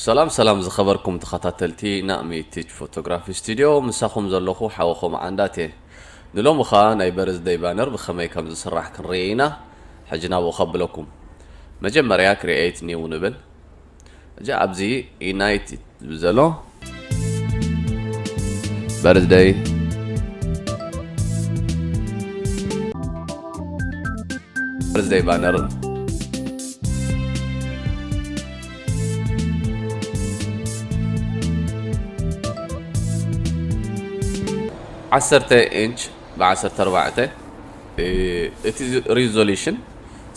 ሰላም ሰላም ዝኸበርኩም ተኸታተልቲ ናእሚ ቲች ፎቶግራፊ ስቱዲዮ፣ ምሳኹም ዘለኹ ሓወኹም ዓንዳት እየ። ንሎሚ ኸኣ ናይ በርዝደይ ባነር ብኸመይ ከም ዝስራሕ ክንርኢ ኢና። ሕጂ ናብኡ ከብለኩም። መጀመርያ ክሪኤት ኒው ንብል። እዛ ኣብዚ ኢናይት ዝብል ዘሎ በርዝደይ፣ በርዝደይ ባነር ዓሰርተ ኢንች ብዓሰርተ ኣርባዕተ። እቲ ሪዞሉሽን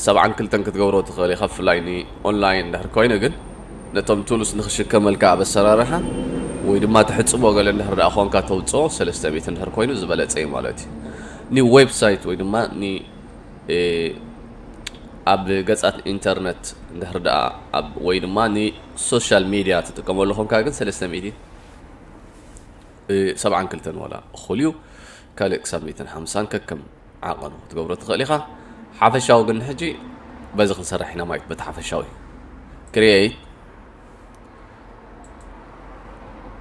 ሰብዓን ክልተን ክትገብሮ ትኽእል ኢኻ፣ ብፍላይ ንኦንላይን እንድሕር ኮይኑ። ግን ነቶም ቱልስ ንኽሽከመልካ ኣብ ኣሰራርሓ ወይ ድማ ትሕጽቦ ገለ እንድሕር ደኣ ኾንካ ተውጽኦ ሰለስተ ሚእቲ እንድሕር ኮይኑ ዝበለጸ እዩ ማለት እዩ። ንዌብሳይት ወይ ድማ ን ኣብ ገጻት ኢንተርነት እንድሕር ደኣ ኣብ ወይ ድማ ንሶሻል ሚድያ ትጥቀመሉ ኾንካ ግን ሰለስተ ሚእቲ ሰብዓን ክልተን ዋላ እኹል እዩ። ካልእ ክሳብ ሚእትን ሓምሳን ከከም ዓቐኑ ክትገብሮ ትኽእል ኢኻ። ሓፈሻዊ ግን ሕጂ በዚ ክንሰርሕ ኢና ማለት በቲ ሓፈሻዊ ክሪኤት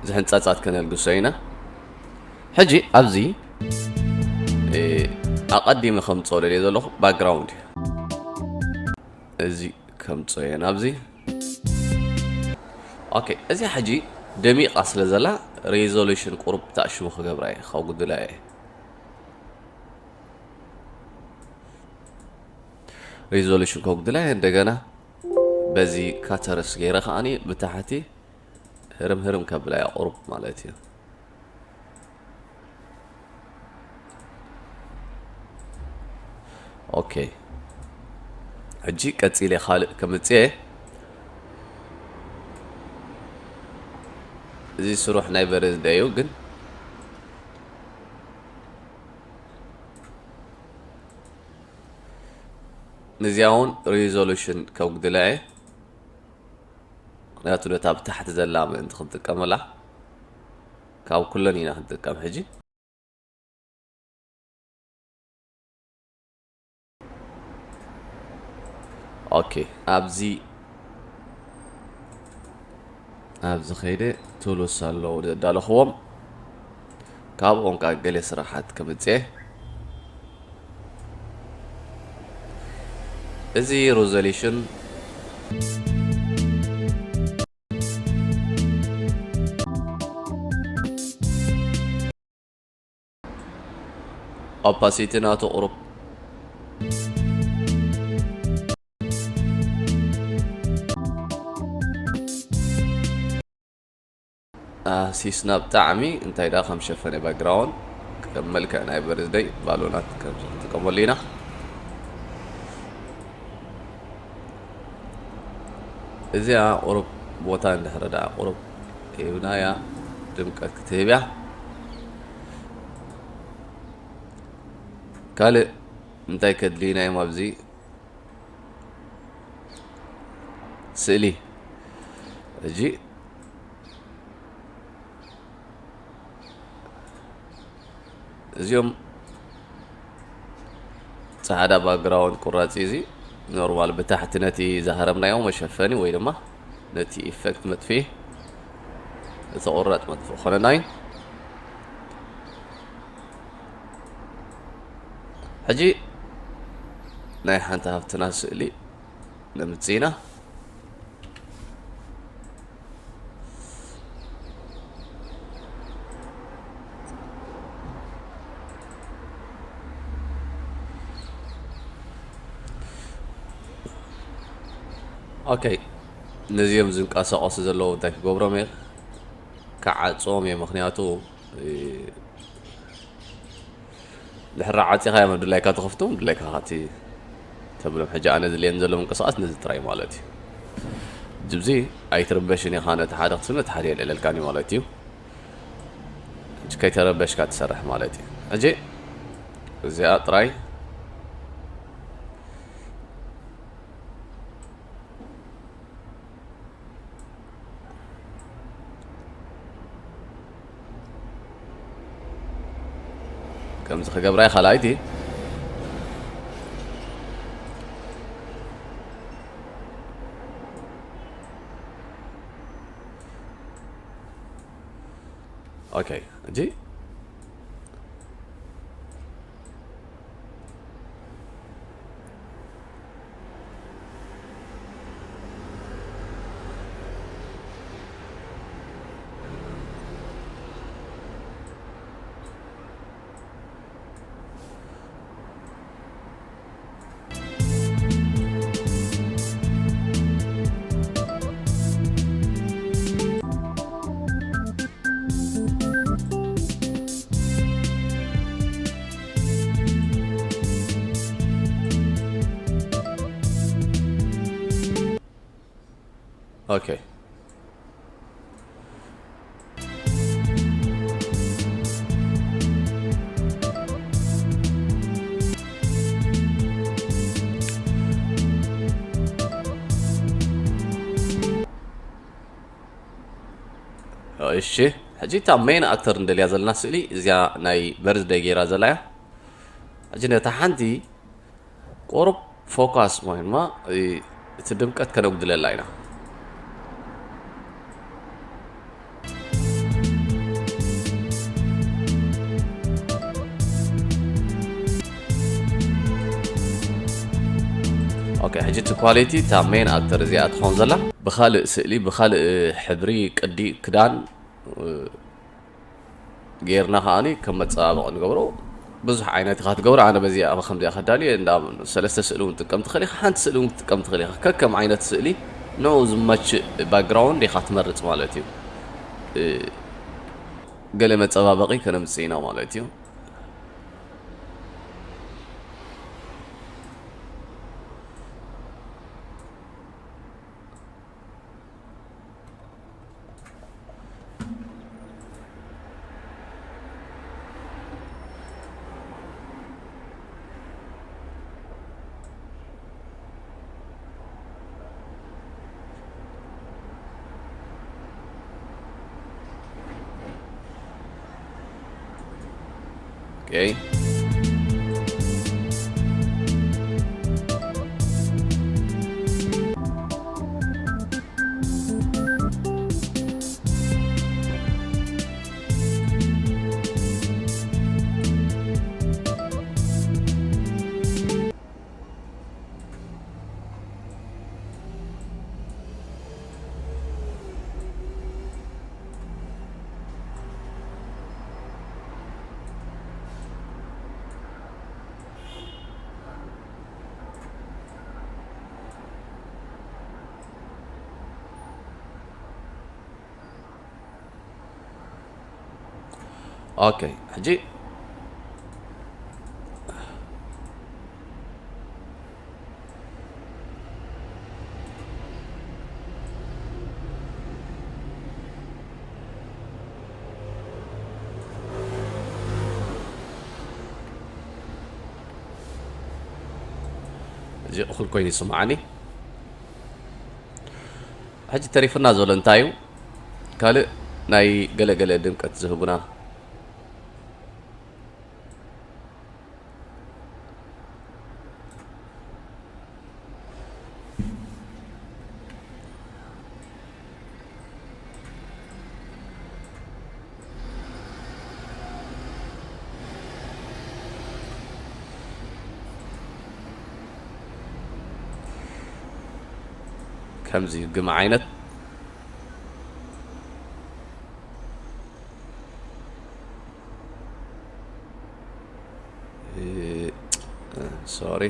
እዚ ሕንጻጻት ከነልግሶ ኢና። ሕጂ ኣብዚ ኣቐዲመ ከምጽኦ ደልየ ዘለኹ ባክግራውንድ እዩ። እዚ ከምጽኦ እየ ናብዚ። ኦኬ፣ እዚ ሕጂ ደሚቓ ስለ ዘላ ሬዞሉሽን ቁሩብ ተኣሽሙ ክገብራ እየ፣ ካብ ጉድላ እየ። ሬዞሉሽን ከጉድላ እየ። እንደገና በዚ ካተርስ ገይረ ከኣኒ ብታሕቲ ህርም ህርም ከብላ እየ ቁሩብ ማለት እዩ። ኦኬ፣ ሕጂ ቀጺለ ካልእ ከምጽእ እየ። እዚ ስሩሕ ናይ በርዝደይ እዩ ግን ነዚኣ እውን ሪዞሉሽን ከጉድላ እየ። ምኽንያቱ ነታ ብታሕቲ ዘላ ምእንቲ ክንጥቀመላ ካብ ኩለን ኢና ክንጥቀም ሕጂ። ኦኬ፣ ኣብዚ ኣብዚ ኸይደ ቱልስ ኣለዉ ዘዳለኽዎም፣ ካብኦም ከዓ ገለ ስራሓት ከምጽእ። እዚ ሪዞሉሽን ኦፓሲቲ ናቱ ቁሩብ ኣህሲስና ብጣዕሚ እንታይ ደኣ ከም ሸፈነ ባክግራውንድ ከም መልክዕ ናይ በርዝደይ ባሎናት ከም ዝጥቀመሉ ኢና። እዚኣ ቁሩብ ቦታ እንድሕር ደኣ ቁሩብ ሂብናያ ድምቀት ክትህብ እያ። ካልእ እንታይ ከድልዩና እዮም ኣብዚ ስእሊ? ሕጂ እዚኦም ጻዕዳ ባክግራውንድ ቁራጺ እዚ ኖርማል ብታሕቲ ነቲ ዝሃረምናዮ መሸፈኒ ወይ ድማ ነቲ ኢፌክት መጥፍኢ እቲ ቁራጽ መጥፍኢ ኮነና እዩ። ሕጂ ናይ ሓንቲ ሃፍትና ስእሊ ነምጽእ ኢና። ኦኬ፣ ነዚኦም ዝንቀሳቐሱ ዘለዉ እንታይ ክገብሮም እየ? ክዓጽዎም እየ። ምኽንያቱ እ፣ ድሕሪ ዓጺኻዮም ኣብ ድላይካ ትኸፍቶም፣ ድላይካ ካቲ ተብሎም። ሕጂ ኣነ ዝልየን ዘሎ ምንቅስቓስ ነዚ ጥራይ ማለት እዩ። ጅብዚ ኣይትርበሽን ኢኻ፣ ነቲ ሓደ ክትስብ ነቲ ሓደ የልዕለልካን እዩ ማለት እዩ። ሕጂ ከይተረበሽካ ትሰርሕ ማለት እዩ። ሕጂ እዚኣ ጥራይ ከምዚ ክገብራ እየ። ካልኣይቲ፣ ኦኬ፣ እጂ ኦኬ። እሺ፣ ሕጂ እታ ሜን ኣክተር እንደልያ ዘለና ስእሊ እዚኣ ናይ በርዝደይ ገይራ ዘላ እያ። ሕጂ ነታ ሓንቲ ቁሩብ ፎካስ ወይ ድማ እቲ ድምቀት ከነጉድለላ ኢና። ኦኬ፣ ሕጂ እቲ ኳሊቲ እታ ሜን ኣክተር እዚኣ ትኸውን ዘላ ብኻልእ ስእሊ፣ ብኻልእ ሕብሪ፣ ቅዲ፣ ክዳን ጌርና ከዓኒ ከም መጸባበቒ ንገብሮ። ብዙሕ ዓይነት ኢኻ ትገብሮ። ኣነ በዚኣ ከምዚኣ ከዳልየ እንዳ ሰለስተ ስእሊ እውን ትጥቀም ትኽእል ኢኻ፣ ሓንቲ ስእሊ እውን ክትጥቀም ትኽእል ኢኻ። ከከም ዓይነት ስእሊ ንኡ ዝመችእ ባክግራውንድ ኢኻ ትመርጽ ማለት እዩ። እ፣ ገለ መጸባበቒ ከነምጽእ ኢና ማለት እዩ። ኦኬ። ኦኬ፣ ሕጂ እዚ እኹል ኮይኑ ይስምዓኒ። ሕጂ ተሪፍና ዘሎ እንታይ እዩ? ካልእ ናይ ገለገለ ድምቀት ዝህቡና። ከምዚ ግመ ዓይነት እ፣ ሶሪ።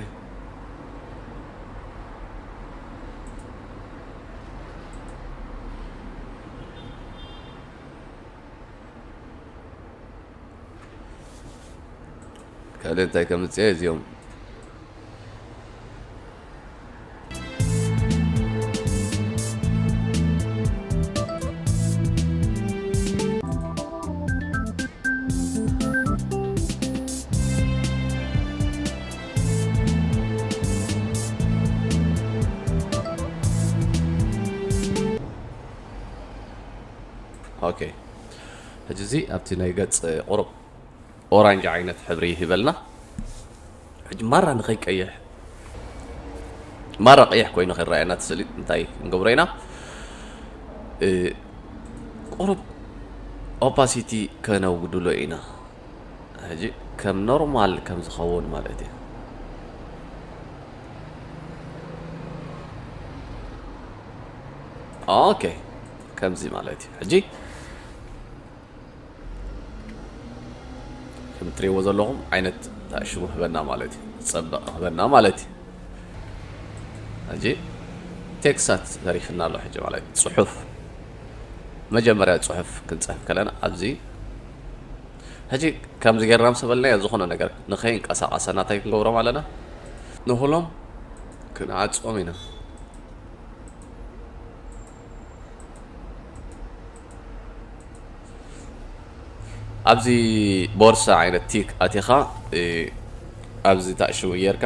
ካልእ እንታይ ከምጽእ እዚኦም። ኦኬ፣ ሕጂ እዚ ኣብቲ ናይ ገጽ ቁሩብ ኦራንጅ ዓይነት ሕብሪ ይህበልና። ሕጂ ማራ ንኸይቀይሕ፣ ማራ ቀይሕ ኮይኑ ከይረኣየና እቲ ስእሊ እንታይ ክንገብሮ ኢና? እ፣ ቁሩብ ኦፓሲቲ ከነውግድሎ ኢና። ሕጂ ከም ኖርማል ከም ዝኸውን ማለት እዩ። ኦኬ፣ ከምዚ ማለት እዩ። ሕጂ ከም ትሪእዎ ዘለኹም ዓይነት ታሽሙ ህበና ማለት እዩ። ዝጸበቕ ህበና ማለት እዩ። ሕጂ ቴክስታት ተሪፍና ኣሎ። ሕጂ ማለት ጽሑፍ፣ መጀመርያ ጽሑፍ ክንጽሕፍ ከለና ኣብዚ ሕጂ ከምዚ ጌርና ምስ በልናዮ ዝኾነ ነገር ንኸይንቀሳቐሰና እንታይ ክንገብሮም ኣለና? ንኹሎም ክንዓጽዎም ኢና። ኣብዚ ቦርሳ ዓይነት ቲክ ኣቲኻ፣ እ፣ ኣብዚ ታእሽሙ ጌርካ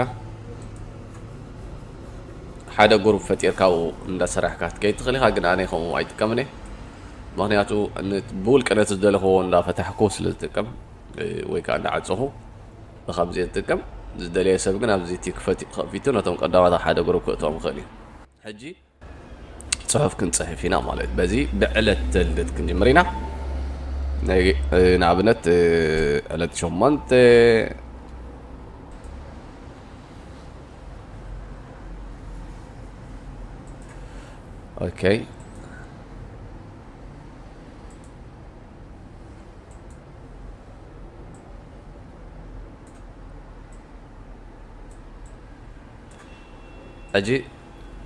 ሓደ ግሩፕ ፈጢርካ ኣብኡ እንዳሰራሕካ ክትከይድ ትኽእል ኢኻ። ግን ኣነ ከምኡ ኣይጥቀምን እየ። ምኽንያቱ ን-፣ ብውልቂ ነቲ ዝደለኽዎ እንዳፈታሕኩ ስለ ዝጥቀም፣ እ፣ ወይ ከዓ እንዳዓጸኹ ብኸምዚ እየ ዝጥቀም። ዝደለየ ሰብ ግን ኣብዚ ቲክ ፈቲ-፣ ከፊቱ ነቶም ቀዳማት ሓደ ግሩፕ ክእትዎም ይኽእል እዩ። ሕጂ ጽሑፍ ክንጽሕፍ ኢና ማለት እዩ። በዚ ብዕለት ልደት ክንጅምር ኢና። ናይ፣ እ፣ ንኣብነት፣ እ፣ ዕለት ሸሞንተ፣ ኦኬ። ሕጂ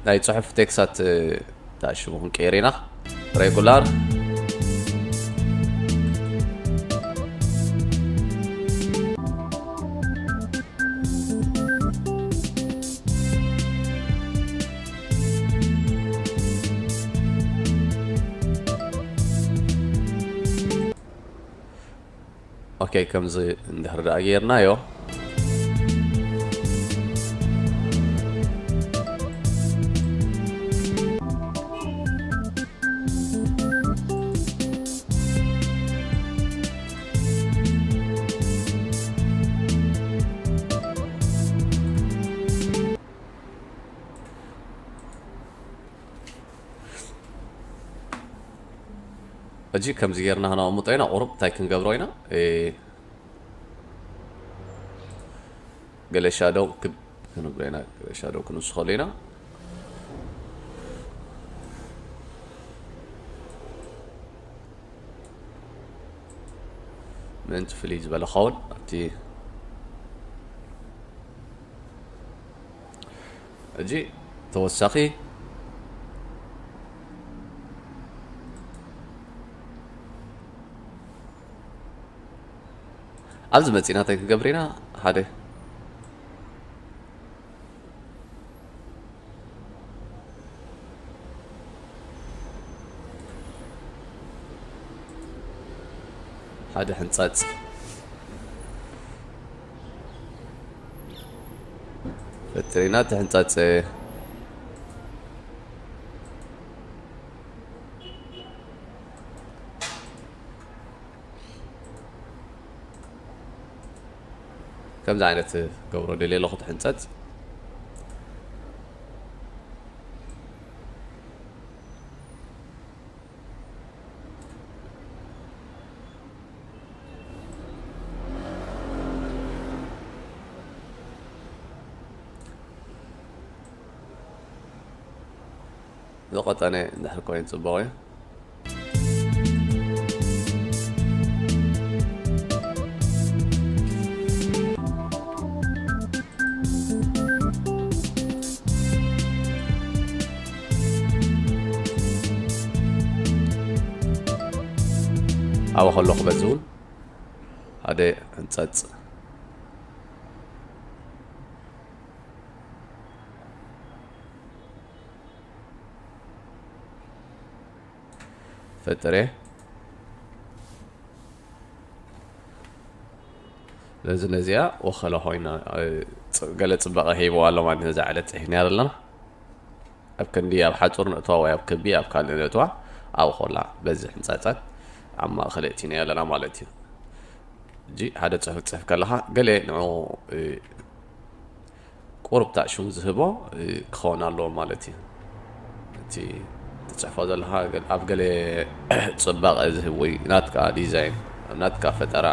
ናይ ጽሑፍ ቴክስታት፣ እ፣ ተኣሽሙ ክንቀይር ኢና። ሬጉላር። ኦኬ፣ ከምዚ እንድሕር ደኣ ጌርናዮ። ሕጂ ከምዚ ጌርና ክነቕምጦ ኢና። ቁሩብ እንታይ ክንገብሮ ኢና? እ፣ ገለ ሻዶው ክብ ክንብሎ ኢና። ገለ ሻዶው ክንውስኸሉ ኢና። ምእንቲ ፍልይ ዝበለ ክኸውን ኣብቲ ሕጂ ተወሳኺ ኣብዚ መጺና እንታይ ክንገብር ኢና? ሓደ ሓደ ሕንጻጽ ፈጢርና፣ እቲ ሕንጻጽ ከምዚ ዓይነት ገብሮ ደልየ ኣለኹ፣ እቲ ሕንጸጽ። ዝቐጠነ እንድሕር ኮይኑ ጽቡቕ እዩ። ኣብኡ ከለኹ በዚ እውን ሓደ ሕንጸጽ ፈጥረ። ነዚ ነዚኣ ወኸለ ኮይና፣ እ፣ ጽ-፣ ገለ ጽባቐ ሂብዋ ኣሎ ማለት ነዛ ዕለት ጽሒፍናያ ዘለና። ኣብ ክንዲ ኣብ ሓጹር ነእትዋ ወይ ኣብ ክቢ ኣብ ካልእ ነእትዋ፣ ኣብ ኾላ በዚ ሕንጻጻት ኣብ ማእከል እቲና ኣለና ማለት እዩ። ሕጂ ሓደ ጽሑፍ ትጽሕፍ ከለኻ ገለ ንዕኡ፣ እ፣ ቁሩብ ታእሽሙ ዝህቦ፣ እ፣ ክኸውን ኣለዎ ማለት እዩ። እቲ፣ እቲ ትጽሕፎ ዘለኻ ገ-፣ ኣብ ገለ ጽባቐ ዝህብ ወይ ናትካ ዲዛይን፣ ናትካ ፈጠራ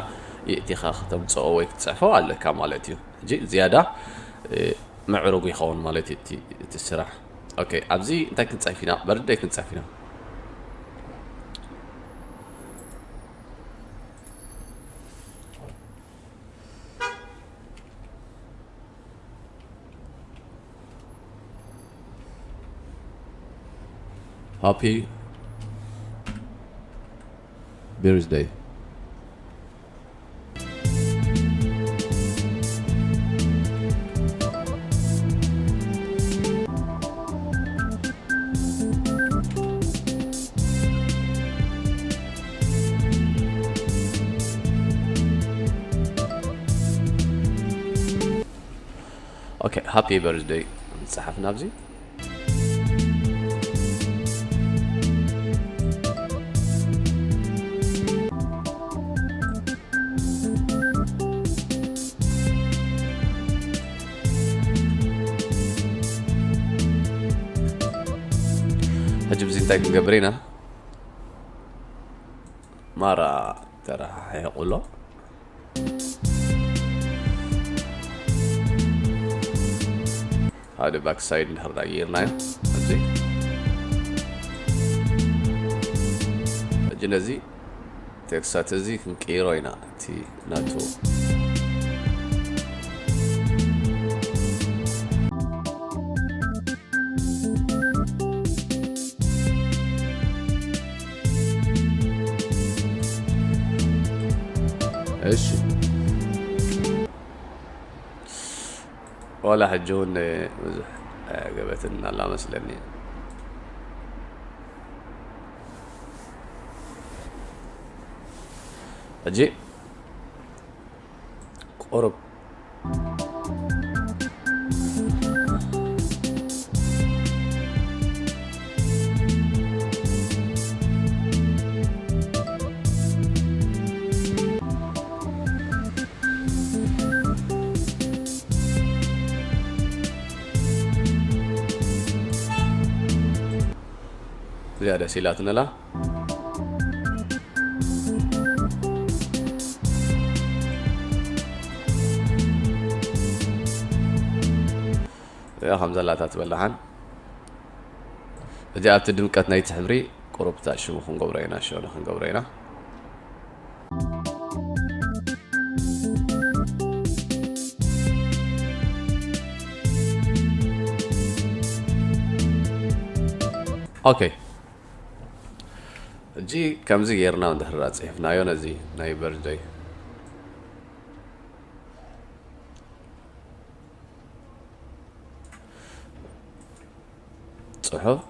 የእቲኻ ከተምጽኦ ወይ ክትጽሕፎ ኣለካ ማለት እዩ። ሕጂ ዝያዳ፣ እ፣ ምዕሩግ ይኸውን ማለት እዩ እቲ፣ እቲ ስራሕ። ኦኬ፣ ኣብዚ እንታይ ክንጽሕፍ ኢና? በርደይ ክንጽሕፍ ኢና። Happy birthday. ኦኬ፣ ሃፒ በርዝደይ ጸሓፍና ኣብዚ። ሕጂ ብዚ እንታይ ክንገብር ኢና? ማራ ተረሓሒቑ ኣሎ። ሓደ ባክሳይድ እንድሕር ጌርናዮ ኣብዚ ሕጂ ነዚ ቴክስታት እዚ ክንቅይሮ ኢና። እቲ ናቱ እሺ። ዋላ ሕጂ እውን ብዙሕ ኣገበትን ኣላ መስለኒ። ሕጂ ቁሩብ እዚኣ ደስ ኢላትነላ። እዚኣ ከም ዘላታ ትበላሓን። እዚ ኣብቲ ድምቀት ናይቲ ሕብሪ ቁሩብ ታሽሙ ክንገብሮ ኢና፣ ሸነ ክንገብሮ ኢና። ኦኬ፣ ሕጂ ከምዚ ጌርና እንድሕር ኣጽሒፍናዮ ነዚ ናይ በርዝደይ ጽሑፍ፣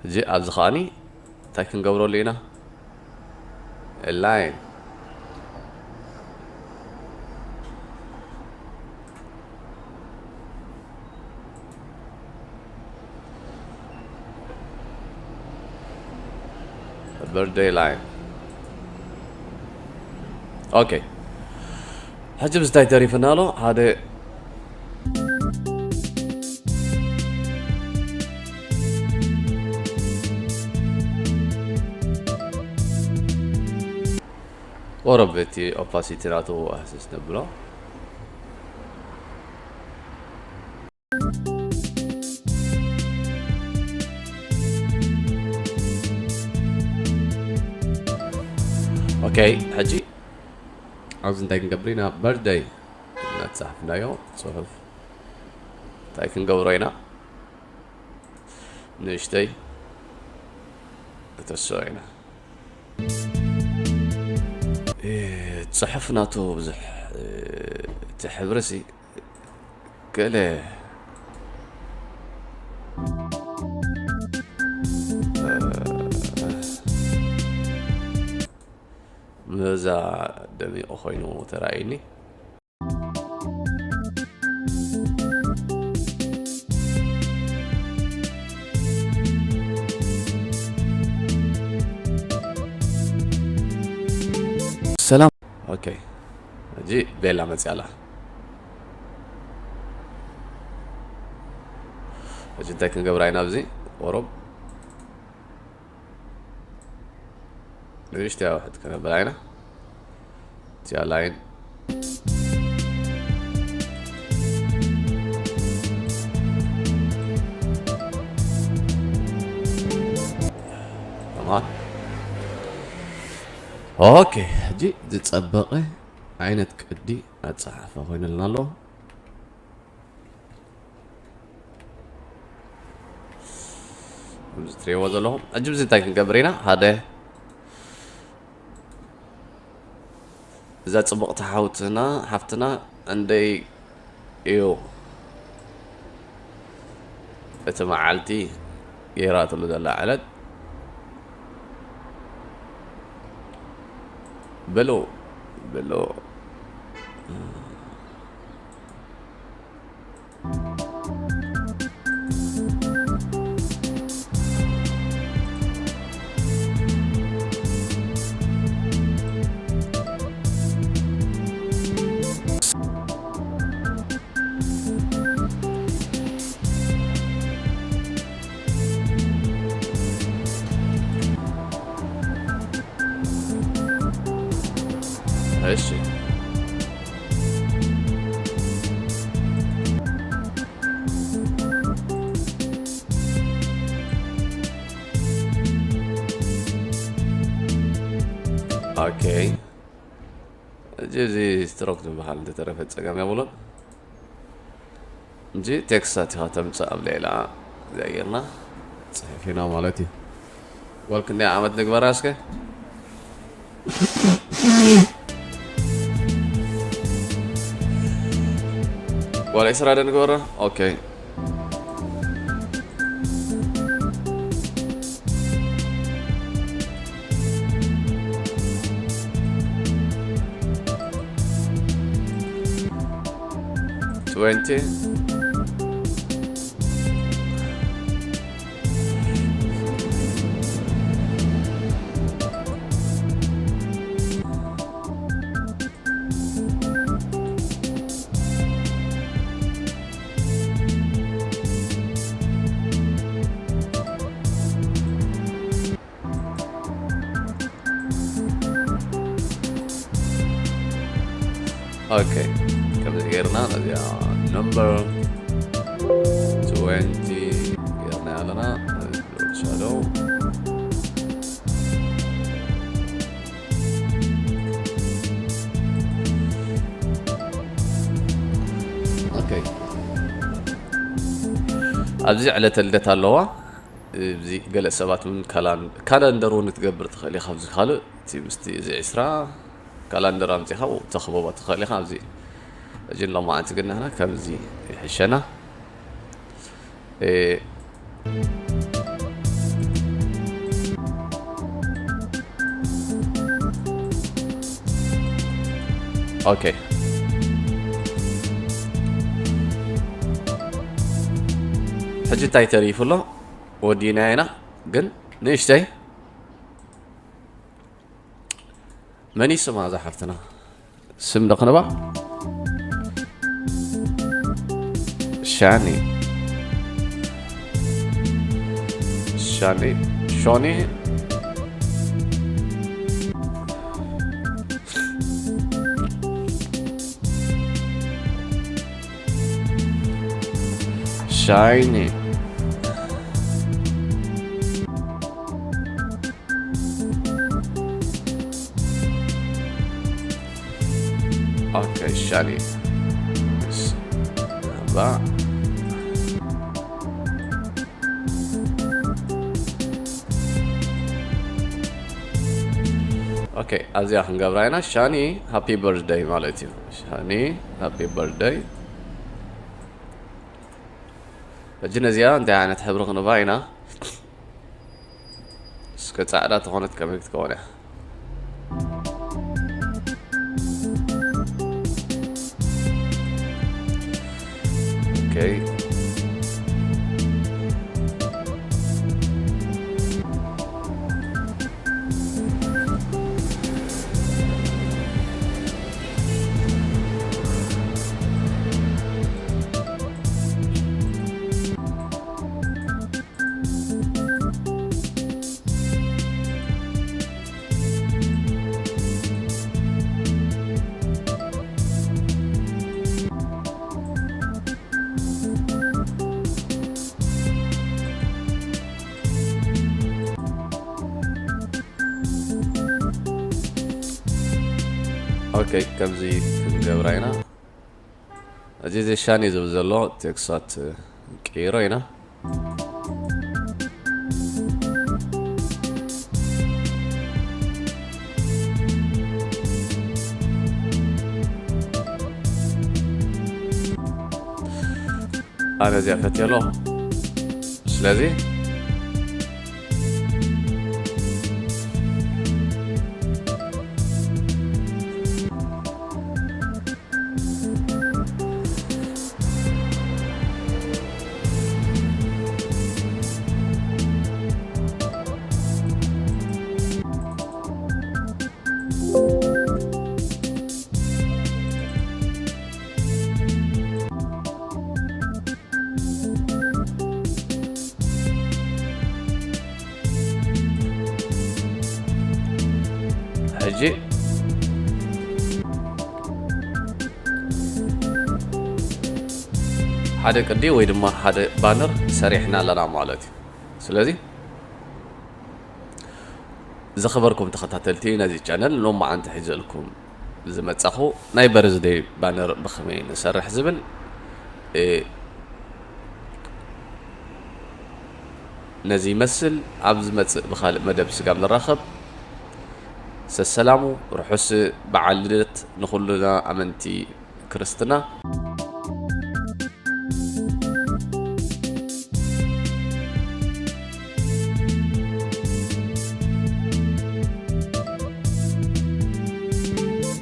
እዚ ኣብዚ ከኣኒ እንታይ ክንገብረሉ ኢና? ላይን። በርደይ ላይን። ኦኬ። ሕጂ ብዝታይ ተሪፍና ኣሎ? ሓደ ቁሩብ እቲ ኦፓሲቲ ናቱ ሃስስ ነብሎ። ኦኬ፣ ሕጂ ኣብዚ እንታይ ክንገብር ኢና? በርደይ እናተጻሕፍናዮ ጽሑፍ እንታይ ክንገብሮ ኢና? ንእሽተይ ከተስኦ ኢና። እ፣ ጽሑፍ ናቱ ብዙሕ፣ እ፣ እቲ ሕብርሲ ገለ፣ እ፣ ምዛ ደሚቑ ኮይኑ ተራእዩኒ። ሰላም። ኦኬ፣ ሕጂ ቤላ መጽያ ኣላ። ሕጂ እንታይ ክንገብራ ኢና ኣብዚ ቁሩብ ንእሽተይ ኣውሕድ ክንብል ኢና። እቲኣ ላይን ተማም። ኦኬ፣ ሕጂ ዝጸበቐ ዓይነት ቅዲ ኣጸሓሕፋ ኮይኑልና ኣሎ። ከምዚ ትሪእዎ ዘለኹም። ሕጂ ብዚ እንታይ ክንገብር ኢና? ሓደ፣ እዛ ጽቡቕቲ ሓውትና፣ ሓፍትና፣ እንደይ እዩ እቲ መዓልቲ ገይራትሉ ዘላ ዕለት? ብሉ፣ ብሉ። እሺ። ኦኬ። እዚ፣ እዚ ስትሮክ ዝበሃል እንተተረፈ ጸገም የብሉን። እንጂ ቴክስት ኣቲኻ ተምጽእ ኣብ ሌላ እዚኣ ጌርና ጽሒፍ ኢና ማለት እዩ። ወል ክንደይ ዓመት ንግበራ እስከ? ዋላ ዒስራ ዶ ንግበራ? ኦኬ። Twenty. ኦኬ፣ ከምዚ ጌርና ነዚኣ ነምበር ትወንቲ ጌርና ኣለና። ሻዶው። ኦኬ። ኣብዚ ዕለተ ልደት ኣለዋ። እዚ ገለ ሰባት እውን ካላን-፣ ካላንደር እውን ክትገብር ትኽእል ኢኻ። ኣብዚ ካልእ እቲ ምስቲ እዚ ዒስራ ካላንደር ኣምጺኻ ተኽበቦ ትኽእል ኢኻ። ኣብዚ ሕጂ ሎማዓንቲ ግን ንሕና ከምዚ ይሕሸና። እ፣ ኦኬ። ሕጂ እንታይ ተሪፉ ኣሎ? ወዲና ኢና፣ ግን ንእሽተይ መን እዩ ስማ እዛ ሓፍትና? ስም ዶ ክንባ? ሻኒ። ሻኒ። ሾኒ። ሻይኒ። ኦኬ፣ ሻኒ። ስ-፣ ባ-፣ ኦኬ፣ ኣብዚኣ ክንገብራ ኢና። ሻኒ ሃፒ በርዝደይ ማለት እዩ። ሻኒ ሃፒ በርዝደይ። ሕጂ ነዚኣ እንታይ ዓይነት ሕብሪ ክንባ ኢና? እስከ ጻዕዳ ተኾነት ከመይ ክትከውን እያ? ኦኬ። ኦኬ፣ ከምዚ ክንገብራ ኢና። እዚ ዘሻኒ ዝብል ዘሎ ቴክስታት ቀይሮ ኢና። ኣነ እዚኣ ፈትየ ኣለኹ። ስለዚ ሕጂ ሓደ ቅዲ ወይ ድማ ሓደ ባነር ሰሪሕና ኣለና ማለት እዩ። ስለዚ ዝኸበርኩም ተኸታተልቲ ነዚ ቻነል፣ ሎማዓንቲ ሒዘልኩም ዝመጻኹ ናይ በርዝደይ ባነር ብኸመይ ንሰርሕ ዝብል፣ እ፣ ነዚ ይመስል። ኣብ ዝመጽእ ብኻልእ መደብ ስጋብ ንራኸብ፣ ሰሰላሙ፣ ርሑስ በዓል ልደት ንኹልና ኣመንቲ ክርስትና።